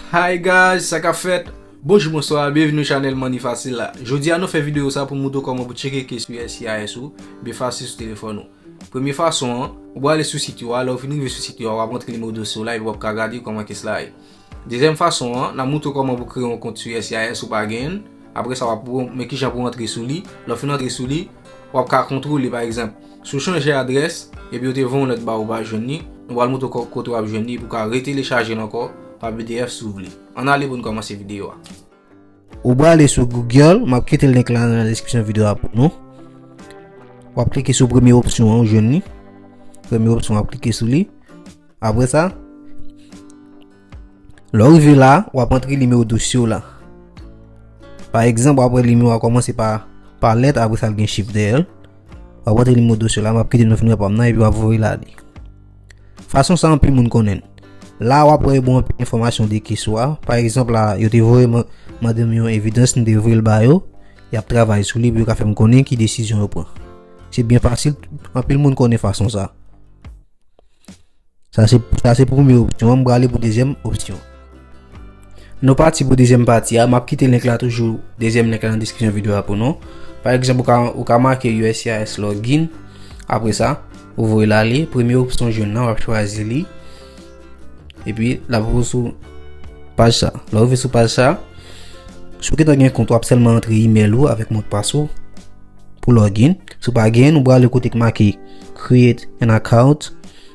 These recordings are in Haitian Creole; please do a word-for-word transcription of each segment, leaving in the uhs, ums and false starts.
Hi guys, sa k ap fèt? Bonjou, bonswa, byenveni sou chanèl Money Facile la. Jodi a nou fè videyo sa pou moutre w kòman pou tcheke case U S C I S ou byen fasil sou telefòn ou. Premye fason an, ou prale sou sit yo a, lè w fin rive sou sit yo a, w ap rantre nimewo dosye w la epi w ap ka gade kòman case la ye. Dezyèm fason an, n ap moutre w kòman pou kreye yon kont sou U S C I S ou pa genyen l. Apre sa, w ap pou men kijan pou w antre sou li. Lè w fin antre sou li, w ap ka kontwole, pa egzanp, si w chanje adrès, epi yo te voye yon lèt ba ou, ou pa jwenn li, nou pral moutre w kò-, kote w ap jwenn li, pou w ka retelechaje l ankò pa P D F si w vle. Ann ale pou n kòmanse videyo a. Ou prale sou Google, m ap kite link la nan deskripsyon videyo a pou nou. W ap klike sou premye opsyon an, ou jwenn li. Premye opsyon, w ap klike sou li. Apre sa, lè w rive la, w ap antre nimewo dosye w la. Pa egzanp, w ap wè nimewo a kòmanse pa, pa lèt, apre sa l gen chif dèyè l. W ap antre nimewo dosye w la, m ap kite nou fin rèpòm nan, epi w ap voye l ale. Fason sa anpil moun konnen l. La, w ap wè yo ba w anpil enfòmasyon de case ou a. Pa egzanp, la, yo te voye man-, mande m yon evidans, m te voye l ba yo. Y ap travay sou li pou yo ka fè m konnen ki desizyon yo pran. Se byen fasil, anpil moun konnen fason sa. Sa se, sa se premye opsyon an, m prale pou dezyèm opsyon. Nou pati pou dezyèm pati a, m ap kite link la toujou, dezyèm link la nan deskripsyon videyo a pou nou. Pa egzanp, ou ka, ou ka make U S C I S login, apre sa, ou voye l ale, premye opsyon w jwenn nan, w ap chwazi li, epi l ap voye w sou paj sa. Lè w rive sou paj sa, si w gentan gen kont, w ap sèlman antre email ou avèk modpas ou pou login. Si w pa genyen, ou prale kote k make create an account,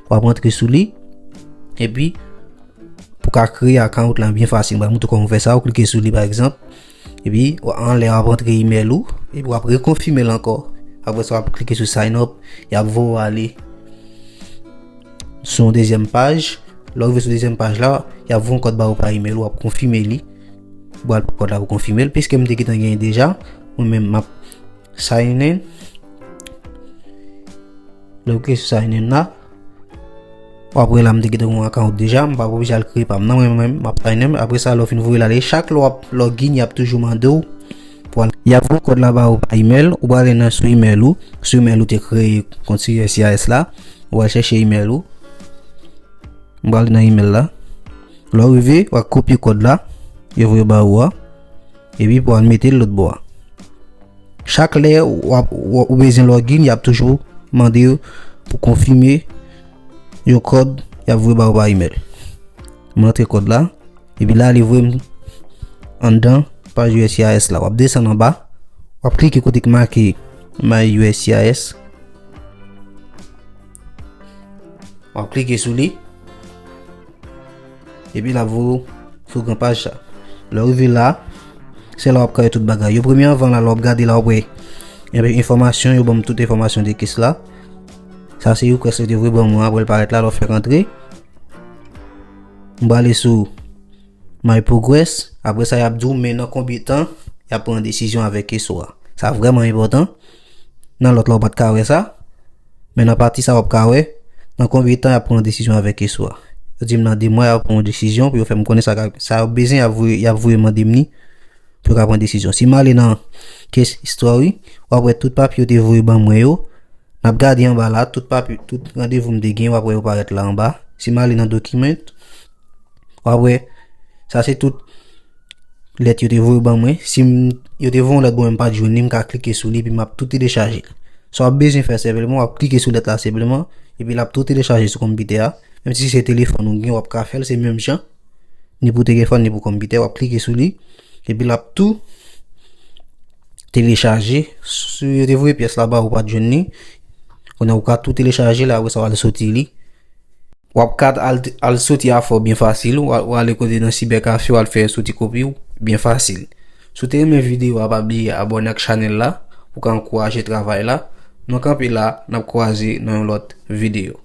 w ap rantre sou li, epi pou w ka kreye account la byen fasil, m pral moutre w kòman w fè sa, ou klike sou li pa egzanp, epi w, anlè w ap rantre email ou, epi w ap rekonfime l ankò. Apre sa, w ap klike sou sign up, y ap voye w ale sou yon dezyèm paj. Lè w rive sou dezyèm paj la, y ap voye yon kòd ba ou pa email, w ap konfime li. Ou pral pran kòd la pou konfime l, piske m te gentan genyen deja, mwen menm m ap sign in. Lè w klike sou sign in la, w ap wè la m te gentan gen yon account deja, m p ap oblije al kreye pa m nan, mwen menm m ap sign in. Apre sa, lè w fin voye l ale, chak lè w ap login, y ap toujou mande w pou al, y ap voye kòd la ba ou pa email, ou prale nan sou email ou, sou email ou te kreye kont sou U S C I S la, ou al chèche email ou. M prale nan email la. Lè w rive, w ap kopye kòd la yo voye ba ou a, epi pou al mete l lòt bò a. Chak lè w ap, w, ou bezwen login, y ap toujou mande w pou konfime yon kòd y ap voye ba ou pa email. M rantre kòd la, epi la, li voye m anndan paj U S C I S la. W ap desann anba, w ap klike kote k make My U S C I S. W ap klike sou li. Epi l ap voye w sou gran paj sa. Lè w rive la, se la w ap ka wè tout bagay yo. Premye anvan la, lè w ap gade la, w ap wè enfòmasyon, yo ban m tout enfòmasyon de case la. Sa se request yo te voye ban mwen, apre l parèt la, lè w fèk antre. M prale sou My Progress. Apre sa, y ap di w, men nan konbyen tan y ap pran desizyon avèk case ou a. Sa vrèman enpòtan. Nan lòt la, w pa t ka wè sa. Men nan pati sa, w ap ka wè nan konbyen tan y ap pran yon desizyon avèk case ou a. Yo di m nan de mwa, y ap pran yon desizyon pou yo fè m konnen sa ka, sa yo bezwen, y ap voye, y ap voye mande m li pou yo ka pran desizyon. Si m ale nan case history, w ap wè tout papye yo te voye ban mwen yo. N ap gade anba la, tout papye, tout randevou m te gen, w ap wè yo parèt la anba. Si m ale nan document, w ap wè, sa se tout lèt yo te voye ban mwen. Si m, yo te voye yon lèt ban mwen, m pa t jwenn li, m ka klike sou li, epi m ap tou telechaje l. Sa w ap bezwen fè senpleman, w ap klike sou lèt la senpleman, epi l ap tou telechaje sou konpitè a. Menm si se telefòn ou gen, w ap ka fè l, se menm jan. Ni pou telefòn, ni pou konpitè, w ap klike sou li, epi l ap tou telechaje. Si yo te voye pyès la ba ou, ou pa t jwenn li, kounye a ou ka tou telechaje l, apre sa w al soti li. W ap ka al, al soti afè w byen fasil. W a-, w ale kote nan sibèkafe, w al fè soti kopi w byen fasil. Si w te renmen videyo a, pa bliye abòne ak chanèl la pou w ka ankouraje travay la. Nou kanpe la, n ap kwaze nan yon lòt videyo.